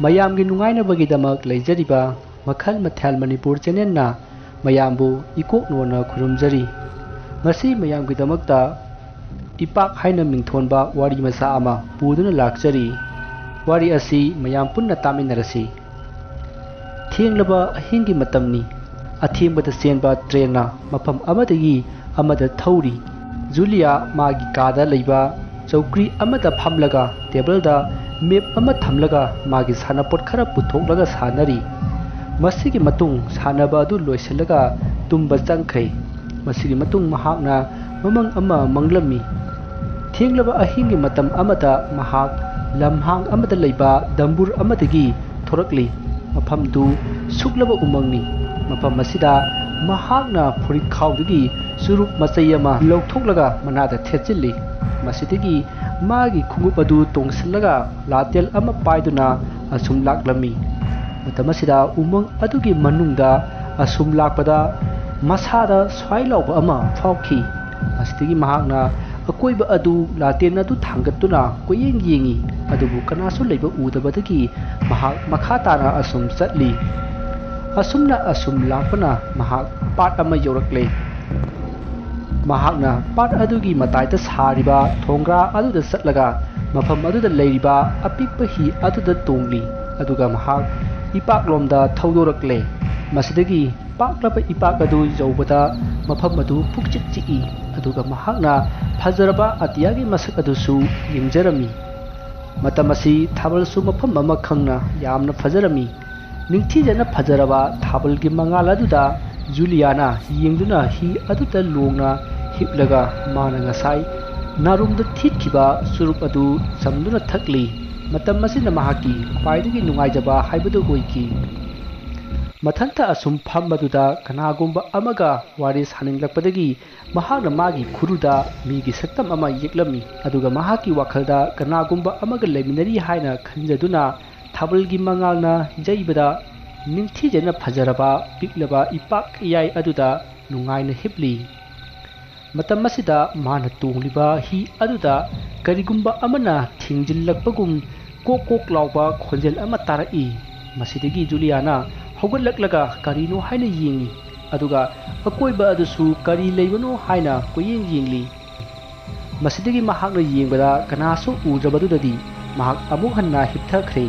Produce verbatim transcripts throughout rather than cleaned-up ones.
ꯃꯌꯥꯝꯒꯤ ꯅꯨꯡꯉꯥꯏꯅꯕꯒꯤꯗꯃꯛ ꯂꯩꯖꯔꯤꯕ ꯃꯈꯜ ꯃꯊꯦꯜ ꯃꯅꯤꯄꯨꯔ ꯆꯦꯅꯦꯜꯅ ꯃꯌꯥꯝꯕꯨ ꯏꯀꯣꯛ ꯅꯣꯟꯅ ꯈꯨꯔꯨꯝꯖꯔꯤ꯫ ꯉꯁꯤ ꯃꯌꯥꯝꯒꯤꯗꯃꯛꯇ ꯏꯄꯥꯛ ꯍꯥꯏꯅ ꯃꯤꯡꯊꯣꯟꯕ ꯋꯥꯔꯤ ꯃꯆꯥ ꯑꯃ ꯄꯨꯗꯨꯅ ꯂꯥꯛꯆꯔꯤ꯫ ꯋꯥꯔꯤ ꯑꯁꯤ ꯃꯌꯥꯝ ꯄꯨꯟꯅ ꯇꯥꯃꯤꯟꯅꯔꯁꯤ꯫ ꯊꯦꯡꯂꯕ ꯑꯍꯤꯡꯒꯤ ꯃꯇꯝꯅꯤ꯫ ꯑꯊꯦꯡꯕꯗ ꯆꯦꯟꯕ ꯇ꯭ꯔꯦꯟꯅ ꯃꯐꯝ ꯑꯃꯗꯒꯤ ꯑꯃꯗ ꯊꯧꯔꯤ꯫ ꯖꯨꯂꯤꯌꯥ ꯃꯥꯒꯤ ꯀꯥꯗ ꯂꯩꯕ ꯆꯧꯀ꯭ꯔꯤ ꯑꯃꯗ ꯐꯝꯂꯒ ꯇꯦꯕꯜꯗ ꯃꯦꯞ ꯑꯃ ꯊꯝꯂꯒ ꯃꯥꯒꯤ ꯁꯥꯟꯅꯄꯣꯠ ꯈꯔ ꯄꯨꯊꯣꯛꯂꯒ ꯁꯥꯟꯅꯔꯤ꯫ ꯃꯁꯤꯒꯤ ꯃꯇꯨꯡ ꯁꯥꯟꯅꯕ ꯑꯗꯨ ꯂꯣꯏꯁꯤꯜꯂꯒ ꯇꯨꯝꯕ ꯆꯪꯈ꯭ꯔꯦ꯫ ꯃꯁꯤꯒꯤ ꯃꯇꯨꯡ ꯃꯍꯥꯛꯅ ꯃꯃꯪ ꯑꯃ ꯃꯪꯂꯝꯃꯤ꯫ ꯊꯦꯡꯂꯕ ꯑꯍꯤꯡꯒꯤ ꯃꯇꯝ ꯑꯃꯗ ꯃꯍꯥꯛ ꯂꯝꯍꯥꯡ ꯑꯃꯗ ꯂꯩꯕ ꯗꯝꯕꯨꯔ ꯑꯃꯗꯒꯤ ꯊꯣꯔꯛꯂꯤ꯫ ꯃꯐꯝꯗꯨ ꯁꯨꯛꯂꯕ ꯎꯃꯪꯅꯤ꯫ ꯃꯐꯝ ꯑꯁꯤꯗ ꯃꯍꯥꯛꯅ ꯐꯨꯔꯤꯠꯈꯥꯎꯗꯒꯤ ꯆꯨꯔꯨꯞ ꯃꯆꯩ ꯑꯃ ꯂꯧꯊꯣꯛꯂꯒ ꯃꯅꯥꯗ ꯊꯦꯠꯆꯤꯜꯂꯤ꯫ ꯃꯁꯤꯗꯒꯤ ꯃꯥꯒꯤ ꯈꯣꯡꯎꯞ ꯑꯗꯨ ꯇꯣꯡꯁꯤꯜꯂꯒ ꯂꯥꯇꯦꯜ ꯑꯃ ꯄꯥꯏꯗꯨꯅ ꯑꯁꯨꯝ ꯂꯥꯛꯂꯝꯃꯤ꯫ ꯃꯇꯝ ꯑꯁꯤꯗ ꯎꯃꯪ ꯑꯗꯨꯒꯤ ꯃꯅꯨꯡꯗ ꯑꯁꯨꯝ ꯂꯥꯛꯄꯗ ꯃꯁꯥꯗ ꯁ꯭ꯋꯥꯏ ꯂꯥꯎꯕ ꯑꯃ ꯐꯥꯎꯈꯤ꯫ ꯃꯁꯤꯗꯒꯤ ꯃꯍꯥꯛꯅ ꯑꯀꯣꯏꯕ ꯑꯗꯨ ꯂꯥꯇꯦꯟ ꯑꯗꯨ ꯊꯥꯡꯒꯠꯇꯨꯅ ꯀꯣꯏꯌꯦꯡ ꯌꯦꯡꯉꯤ, ꯑꯗꯨꯕꯨ ꯀꯅꯥꯁꯨ ꯂꯩꯕ ꯎꯗꯕꯗꯒꯤ ꯃꯍꯥꯛ ꯃꯈꯥ ꯇꯥꯅ ꯑꯁꯨꯝ ꯆꯠꯂꯤ꯫ ꯑꯁꯨꯝꯅ ꯑꯁꯨꯝ ꯂꯥꯛꯄꯅ ꯃꯍꯥꯛ ꯄꯥꯠ ꯑꯃ ꯌꯧꯔꯛꯂꯦ꯫ ꯃꯍꯥꯛꯅ ꯄꯥꯠ ꯑꯗꯨꯒꯤ ꯃꯇꯥꯏꯗ ꯁꯥꯔꯤꯕ ꯊꯣꯡꯒ꯭ꯔꯥ ꯑꯗꯨꯗ ꯆꯠꯂꯒ ꯃꯐꯝ ꯑꯗꯨꯗ ꯂꯩꯔꯤꯕ ꯑꯄꯤꯛꯄ ꯍꯤ ꯑꯗꯨꯗ ꯇꯣꯡꯂꯤ, ꯑꯗꯨꯒ ꯃꯍꯥꯛ ꯏꯄꯥꯛꯂꯣꯝꯗ ꯊꯧꯗꯣꯔꯛꯂꯦ꯫ ꯃꯁꯤꯗꯒꯤ ꯄꯥꯛꯂꯕ ꯏꯄꯥꯛ ꯑꯗꯨ ꯌꯧꯕꯗ ꯃꯐꯝ ꯑꯗꯨ ꯄꯨꯛꯆꯤꯛ ꯆꯤꯛꯏ, ꯑꯗꯨꯒ ꯃꯍꯥꯛꯅ ꯐꯖꯔꯕ ꯑꯇꯤꯌꯥꯒꯤ ꯃꯁꯛ ꯑꯗꯨꯁꯨ ꯌꯦꯡꯖꯔꯝꯃꯤ꯫ ꯃꯇꯝ ꯑꯁꯤ ꯊꯥꯕꯜꯁꯨ ꯃꯐꯝ ꯑꯃ ꯈꯪꯅ ꯌꯥꯝꯅ ꯐꯖꯔꯝꯃꯤ꯫ ꯅꯤꯡꯊꯤꯖꯅ ꯐꯖꯔꯕ ꯊꯥꯕꯜꯒꯤ ꯃꯉꯥꯜ ꯑꯗꯨꯗ ꯖꯨꯂꯤꯌꯥꯅ ꯌꯦꯡꯗꯨꯅ ꯍꯤ ꯑꯗꯨꯗ ꯂꯣꯡꯅ ꯍꯤꯞꯂꯒ ꯃꯥꯅ ꯉꯁꯥꯏ ꯅꯥꯔꯨꯝꯗ ꯊꯤꯠꯈꯤꯕ ꯆꯨꯔꯨꯞ ꯑꯗꯨ ꯆꯝꯗꯨꯅ ꯊꯛꯂꯤ꯫ ꯃꯇꯝ ꯑꯁꯤꯅ ꯃꯍꯥꯛꯀꯤ ꯈ꯭ꯋꯥꯏꯗꯒꯤ ꯅꯨꯡꯉꯥꯏꯖꯕ ꯍꯥꯏꯕꯗꯨ ꯑꯣꯏꯈꯤ꯫ ꯃꯊꯟꯇ ꯑꯁꯨꯝ ꯐꯝꯕꯗꯨꯗ ꯀꯅꯥꯒꯨꯝꯕ ꯑꯃꯒ ꯋꯥꯔꯤ ꯁꯥꯅꯤꯡꯂꯛꯄꯗꯒꯤ ꯃꯍꯥꯛꯅ ꯃꯥꯒꯤ ꯈꯨꯔꯨꯗ ꯃꯤꯒꯤ ꯁꯛꯇꯝ ꯑꯃ ꯌꯦꯛꯂꯝꯃꯤ, ꯑꯗꯨꯒ ꯃꯍꯥꯛꯀꯤ ꯋꯥꯈꯜꯗ ꯀꯅꯥꯒꯨꯝꯕ ꯑꯃꯒ ꯂꯩꯃꯤꯟꯅꯔꯤ ꯍꯥꯏꯅ ꯈꯟꯖꯗꯨꯅ ꯊꯥꯕꯜꯒꯤ ꯃꯉꯥꯜꯅ ꯌꯩꯕꯗ ꯅꯤꯡꯊꯤꯖꯅ ꯐꯖꯔꯕ ꯄꯤꯛꯂꯕ ꯏꯄꯥꯛ ꯏꯌꯥꯏ ꯑꯗꯨꯗ ꯅꯨꯡꯉꯥꯏꯅ ꯍꯤꯞꯂꯤ꯫ ꯃꯇꯝ ꯑꯁꯤꯗ ꯃꯥꯅ ꯇꯣꯡꯂꯤꯕ ꯍꯤ ꯑꯗꯨꯗ ꯀꯔꯤꯒꯨꯝꯕ ꯑꯃꯅ ꯊꯦꯡꯖꯤꯜꯂꯛꯄꯒꯨꯝ ꯀꯣꯛ ꯀꯣꯛ ꯂꯥꯎꯕ ꯈꯣꯟꯖꯦꯜ ꯑꯃ ꯇꯥꯔꯛꯏ꯫ ꯃꯁꯤꯗꯒꯤ ꯖꯨꯂꯤꯌꯥꯅ ꯍꯧꯒꯠꯂꯛꯂꯒ ꯀꯔꯤꯅꯣ ꯍꯥꯏꯅ ꯌꯦꯡꯏ, ꯑꯗꯨꯒ ꯑꯀꯣꯏꯕ ꯑꯗꯨꯁꯨ ꯀꯔꯤ ꯂꯩꯕꯅꯣ ꯍꯥꯏꯅ ꯀꯣꯏꯌꯦꯡ ꯌꯦꯡꯂꯤ꯫ ꯃꯁꯤꯗꯒꯤ ꯃꯍꯥꯛꯅ ꯌꯦꯡꯕꯗ ꯀꯅꯥꯁꯨ ꯎꯗ꯭ꯔꯕꯗꯨꯗꯗꯤ ꯃꯍꯥꯛ ꯑꯃꯨꯛ ꯍꯟꯅ ꯍꯤꯞꯊꯈ꯭ꯔꯦ꯫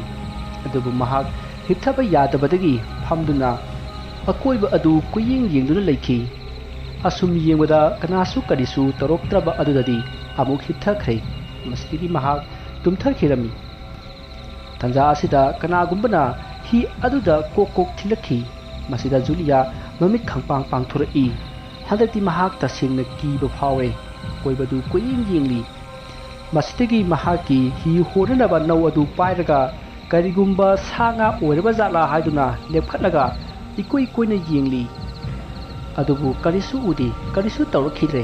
ꯑꯗꯨꯕꯨ ꯃꯍꯥꯛ ꯍꯤꯞꯊꯕ ꯌꯥꯗꯕꯗꯒꯤ ꯐꯝꯗꯨꯅ ꯑꯀꯣꯏꯕ ꯑꯗꯨ ꯀꯣꯏꯌꯦꯡ ꯌꯦꯡꯗꯨꯅ ꯂꯩꯈꯤ꯫ ꯑꯁꯨꯝ ꯌꯦꯡꯕꯗ ꯀꯅꯥꯁꯨ ꯀꯔꯤꯁꯨ ꯇꯧꯔꯛꯇ꯭ꯔꯕ ꯑꯗꯨꯗꯗꯤ ꯑꯃꯨꯛ ꯍꯤꯞꯊꯈ꯭ꯔꯦ꯫ ꯃꯁꯤꯗꯒꯤ ꯃꯍꯥꯛ ꯇꯨꯝꯊꯈꯤꯔꯝꯃꯤ꯫ ꯇꯥꯟꯖꯥ ꯑꯁꯤꯗ ꯀꯅꯥꯒꯨꯝꯕꯅ ꯍꯤ ꯑꯗꯨꯗ ꯀꯣꯛ ꯀꯣꯛ ꯊꯤꯜꯂꯛꯈꯤ꯫ ꯃꯁꯤꯗ ꯖꯨꯂꯤꯌꯥ ꯃꯃꯤꯠ ꯈꯪꯄꯥꯡ ꯄꯥꯡꯊꯣꯔꯛꯏ꯫ ꯍꯟꯗꯛꯇꯤ ꯃꯍꯥꯛ ꯇꯁꯦꯡꯅ ꯀꯤꯕ ꯐꯥꯎꯔꯦ꯫ ꯑꯀꯣꯏꯕꯗꯨ ꯀꯣꯏꯌꯦꯡ ꯌꯦꯡꯂꯤ꯫ ꯃꯁꯤꯗꯒꯤ ꯃꯍꯥꯛꯀꯤ ꯍꯤ ꯍꯣꯟꯅꯅꯕ ꯅꯧ ꯑꯗꯨ ꯄꯥꯏꯔꯒ ꯀꯔꯤꯒꯨꯝꯕ ꯁꯥ ꯉꯥ ꯑꯣꯏꯔꯕ ꯖꯥꯠꯂꯥ ꯍꯥꯏꯗꯨꯅ ꯂꯦꯞꯈꯠꯂꯒ ꯏꯀꯨꯏ ꯀꯨꯏꯅ ꯌꯦꯡꯂꯤ꯫ ꯑꯗꯨꯕꯨ ꯀꯔꯤꯁꯨ ꯎꯗꯦ, ꯀꯔꯤꯁꯨ ꯇꯧꯔꯛꯈꯤꯗ꯭ꯔꯦ꯫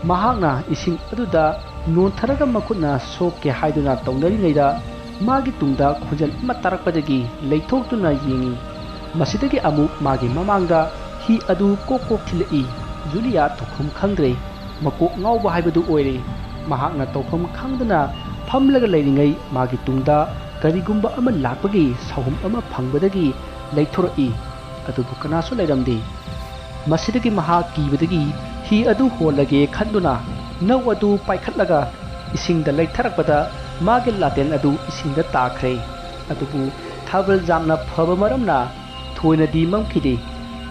ꯃꯍꯥꯛꯅ ꯏꯁꯤꯡ ꯑꯗꯨꯗ ꯅꯣꯟꯊꯔꯒ ꯃꯈꯨꯠꯅ ꯁꯣꯛꯀꯦ ꯍꯥꯏꯗꯨꯅ ꯇꯧꯅꯔꯤꯉꯩꯗ ꯃꯥꯒꯤ ꯇꯨꯡꯗ ꯈꯣꯟꯖꯦꯜ ꯑꯃ ꯇꯥꯔꯛꯄꯗꯒꯤ ꯂꯩꯊꯣꯛꯇꯨꯅ ꯌꯦꯡꯉꯤ꯫ ꯃꯁꯤꯗꯒꯤ ꯑꯃꯨꯛ ꯃꯥꯒꯤ ꯃꯃꯥꯡꯗ ꯍꯤ ꯑꯗꯨ ꯀꯣꯛ ꯀꯣꯛ ꯊꯤꯜꯂꯛꯏ꯫ ꯖꯨꯂꯤꯌꯥ ꯇꯧꯐꯝ ꯈꯪꯗ꯭ꯔꯦ꯫ ꯃꯀꯣꯛ ꯉꯥꯎꯕ ꯍꯥꯏꯕꯗꯨ ꯑꯣꯏꯔꯦ꯫ ꯃꯍꯥꯛꯅ ꯇꯧꯐꯝ ꯈꯪꯗꯅ ꯐꯝꯂꯒ ꯂꯩꯔꯤꯉꯩ ꯃꯥꯒꯤ ꯇꯨꯡꯗ ꯀꯔꯤꯒꯨꯝꯕ ꯑꯃ ꯂꯥꯛꯄꯒꯤ ꯁꯥꯎꯍꯨꯝ ꯑꯃ ꯐꯪꯕꯗꯒꯤ ꯂꯩꯊꯣꯔꯛꯏ꯫ ꯑꯗꯨꯕꯨ ꯀꯅꯥꯁꯨ ꯂꯩꯔꯝꯗꯦ꯫ ꯃꯁꯤꯗꯒꯤ ꯃꯍꯥꯛ ꯀꯤꯕꯗꯒꯤ ꯍꯤ ꯑꯗꯨ ꯍꯣꯜꯂꯒꯦ ꯈꯟꯗꯨꯅ ꯅꯧ ꯑꯗꯨ ꯄꯥꯏꯈꯠꯂꯒ ꯏꯁꯤꯡꯗ ꯂꯩꯊꯔꯛꯄꯗ ꯃꯥꯒꯤ ꯂꯥꯇꯦꯟ ꯑꯗꯨ ꯏꯁꯤꯡꯗ ꯇꯥꯈ꯭ꯔꯦ꯫ ꯑꯗꯨꯕꯨ ꯊꯥꯕꯜ ꯌꯥꯝꯅ ꯐꯕ ꯃꯔꯝꯅ ꯊꯣꯏꯅꯗꯤ ꯃꯝꯈꯤꯗꯦ꯫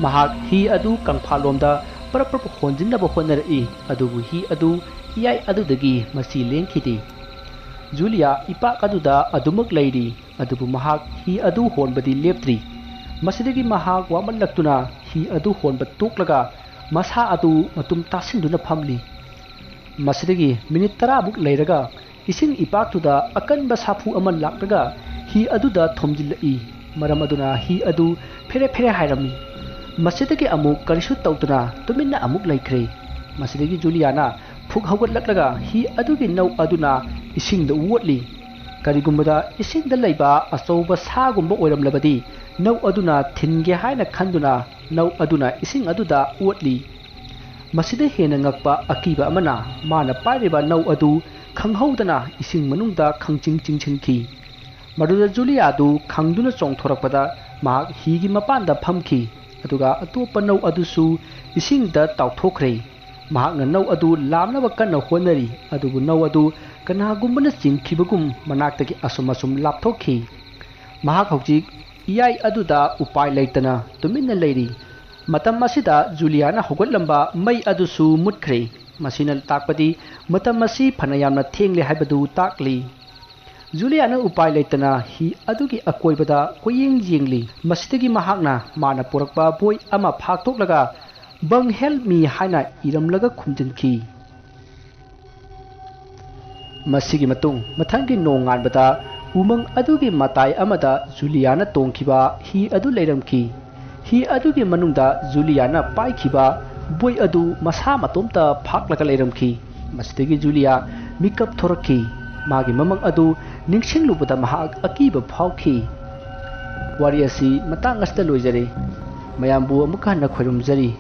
ꯃꯍꯥꯛ ꯍꯤ ꯑꯗꯨ ꯀꯪꯐꯥꯜꯂꯣꯝꯗ ꯄꯔꯞ ꯄꯔꯞ ꯍꯣꯟꯖꯤꯟꯅꯕ ꯍꯣꯠꯅꯔꯛꯏ, ꯑꯗꯨꯕꯨ ꯍꯤ ꯑꯗꯨ ꯏꯌꯥꯏ ꯑꯗꯨꯗꯒꯤ ꯃꯁꯤ ꯂꯦꯡꯈꯤꯗꯦ꯫ ꯖꯨꯂꯤꯌꯥ ꯏꯄꯥꯛ ꯑꯗꯨꯗ ꯑꯗꯨꯃꯛ ꯂꯩꯔꯤ, ꯑꯗꯨꯕꯨ ꯃꯍꯥꯛ ꯍꯤ ꯑꯗꯨ ꯍꯣꯟꯕꯗꯤ ꯂꯦꯞꯇ꯭ꯔꯤ꯫ ꯃꯁꯤꯗꯒꯤ ꯃꯍꯥꯛ ꯋꯥꯃꯜꯂꯛꯇꯨꯅ ꯍꯤ ꯑꯗꯨ ꯍꯣꯟꯕ ꯇꯣꯛꯂꯒ ꯃꯁꯥ ꯑꯗꯨ ꯃꯇꯨꯝ ꯇꯥꯁꯤꯟꯗꯨꯅ ꯐꯝꯂꯤ꯫ ꯃꯁꯤꯗꯒꯤ ꯃꯤꯅꯤꯠ ꯇꯔꯥꯃꯨꯛ ꯂꯩꯔꯒ ꯏꯁꯤꯡ ꯏꯄꯥꯛꯇꯨꯗ ꯑꯀꯟꯕ ꯁꯥꯐꯨ ꯑꯃ ꯂꯥꯛꯂꯒ ꯍꯤ ꯑꯗꯨꯗ ꯊꯣꯝꯖꯤꯜꯂꯛꯏ꯫ ꯃꯔꯝ ꯑꯗꯨꯅ ꯍꯤ ꯑꯗꯨ ꯐꯦꯔꯦ ꯐꯦꯔꯦ ꯍꯥꯏꯔꯝꯃꯤ꯫ ꯃꯁꯤꯗꯒꯤ ꯑꯃꯨꯛ ꯀꯔꯤꯁꯨ ꯇꯧꯗꯅ ꯇꯨꯃꯤꯟꯅ ꯑꯃꯨꯛ ꯂꯩꯈ꯭ꯔꯦ꯫ ꯃꯁꯤꯗꯒꯤ ꯖꯨꯂꯤꯌꯥꯅ ꯐꯨꯛ ꯍꯧꯒꯠꯂꯛꯂꯒ ꯍꯤ ꯑꯗꯨꯒꯤ ꯅꯧ ꯑꯗꯨꯅ ꯏꯁꯤꯡꯗ ꯑꯣꯠꯂꯤ꯫ ꯀꯔꯤꯒꯨꯝꯕꯗ ꯏꯁꯤꯡꯗ ꯂꯩꯕ ꯑꯆꯧꯕ ꯁꯥꯒꯨꯝꯕ ꯑꯣꯏꯔꯝꯂꯕꯗꯤ ꯅꯧ ꯑꯗꯨꯅ ꯊꯤꯟꯒꯦ ꯍꯥꯏꯅ ꯈꯟꯗꯨꯅ ꯅꯧ ꯑꯗꯨꯅ ꯏꯁꯤꯡ ꯑꯗꯨꯗ ꯑꯣꯠꯂꯤ꯫ ꯃꯁꯤꯗ ꯍꯦꯟꯅ ꯉꯛꯄ ꯑꯀꯤꯕ ꯑꯃꯅ ꯃꯥꯅ ꯄꯥꯏꯔꯤꯕ ꯅꯧ ꯑꯗꯨ ꯈꯪꯍꯧꯗꯅ ꯏꯁꯤꯡ ꯃꯅꯨꯡꯗ ꯈꯪꯆꯤꯡ ꯆꯤꯡꯁꯤꯟꯈꯤ꯫ ꯃꯗꯨꯗ ꯖꯨꯂꯤꯌꯥꯗꯨ ꯈꯪꯗꯨꯅ ꯆꯣꯡꯊꯣꯔꯛꯄꯗ ꯃꯍꯥꯛ ꯍꯤꯒꯤ ꯃꯄꯥꯟꯗ ꯐꯝꯈꯤ, ꯑꯗꯨꯒ ꯑꯇꯣꯞꯄ ꯅꯧ ꯑꯗꯨꯁꯨ ꯏꯁꯤꯡꯗ ꯇꯥꯎꯊꯣꯛꯈ꯭ꯔꯦ꯫ ꯃꯍꯥꯛꯅ ꯅꯧ ꯑꯗꯨ ꯂꯥꯝꯅꯕ ꯀꯟꯅ ꯍꯣꯠꯅꯔꯤ, ꯑꯗꯨꯕꯨ ꯅꯧ ꯑꯗꯨ ꯀꯅꯥꯒꯨꯝꯕꯅ ꯆꯤꯡꯈꯤꯕꯒꯨꯝ ꯃꯅꯥꯛꯇꯒꯤ ꯑꯁꯨꯝ ꯑꯁꯨꯝ ꯂꯥꯞꯊꯣꯛꯈꯤ꯫ ꯃꯍꯥꯛ ꯍꯧꯖꯤꯛ ꯏꯌꯥꯏ ꯑꯗꯨꯗ ꯎꯄꯥꯏ ꯂꯩꯇꯅ ꯇꯨꯃꯤꯟꯅ ꯂꯩꯔꯤ꯫ ꯃꯇꯝ ꯑꯁꯤꯗ ꯖꯨꯂꯤꯌꯥꯅ ꯍꯧꯒꯠꯂꯝꯕ ꯃꯩ ꯑꯗꯨꯁꯨ ꯃꯨꯠꯈ꯭ꯔꯦ꯫ ꯃꯁꯤꯅ ꯇꯥꯛꯄꯗꯤ ꯃꯇꯝ ꯑꯁꯤ ꯐꯅ ꯌꯥꯝꯅ ꯊꯦꯡꯂꯦ ꯍꯥꯏꯕꯗꯨ ꯇꯥꯛꯂꯤ꯫ ꯖꯨꯂꯤꯌꯥꯅ ꯎꯄꯥꯏ ꯂꯩꯇꯅ ꯍꯤ ꯑꯗꯨꯒꯤ ꯑꯀꯣꯏꯕꯗ ꯀꯣꯏꯌꯦꯡ ꯌꯦꯡꯂꯤ꯫ ꯃꯁꯤꯗꯒꯤ ꯃꯍꯥꯛꯅ ꯃꯥꯅ ꯄꯨꯔꯛꯄ ꯕꯣꯏ ꯑꯃ ꯐꯥꯛꯇꯣꯛꯂꯒ "Bung help me" ꯍꯥꯏꯅ ꯏꯔꯝꯂꯒ ꯈꯨꯝꯖꯤꯟꯈꯤ꯫ ꯃꯁꯤꯒꯤ ꯃꯇꯨꯡ ꯃꯊꯪꯒꯤ ꯅꯣꯡꯉꯥꯟꯕꯗ ꯎꯃꯪ ꯑꯗꯨꯒꯤ ꯃꯇꯥꯏ ꯑꯃꯗ ꯖꯨꯂꯤꯌꯥꯅ ꯇꯣꯡꯈꯤꯕ ꯍꯤ ꯑꯗꯨ ꯂꯩꯔꯝꯈꯤ꯫ ꯍꯤ ꯑꯗꯨꯒꯤ ꯃꯅꯨꯡꯗ ꯖꯨꯂꯤꯌꯥꯅ ꯄꯥꯏꯈꯤꯕ ꯕꯣꯏ ꯑꯗꯨ ꯃꯁꯥ ꯃꯇꯣꯝꯇ ꯐꯥꯛꯂꯒ ꯂꯩꯔꯝꯈꯤ꯫ ꯃꯁꯤꯗꯒꯤ ꯖꯨꯂꯤꯌꯥ ꯃꯤꯀꯞ ꯊꯣꯔꯛꯈꯤ꯫ ꯃꯥꯒꯤ ꯃꯃꯪ ꯑꯗꯨ ꯅꯤꯡꯁꯤꯡꯂꯨꯕꯗ ꯃꯍꯥꯛ ꯑꯀꯤꯕ ꯐꯥꯎꯈꯤ꯫ ꯋꯥꯔꯤ ꯑꯁꯤ ꯃꯇꯥꯡ ꯑꯁꯤꯗ ꯂꯣꯏꯖꯔꯦ꯫ ꯃꯌꯥꯝꯕꯨ ꯑꯃꯨꯛꯀ ꯍꯟꯅ ꯈꯣꯏꯔꯨꯝꯖꯔꯤ꯫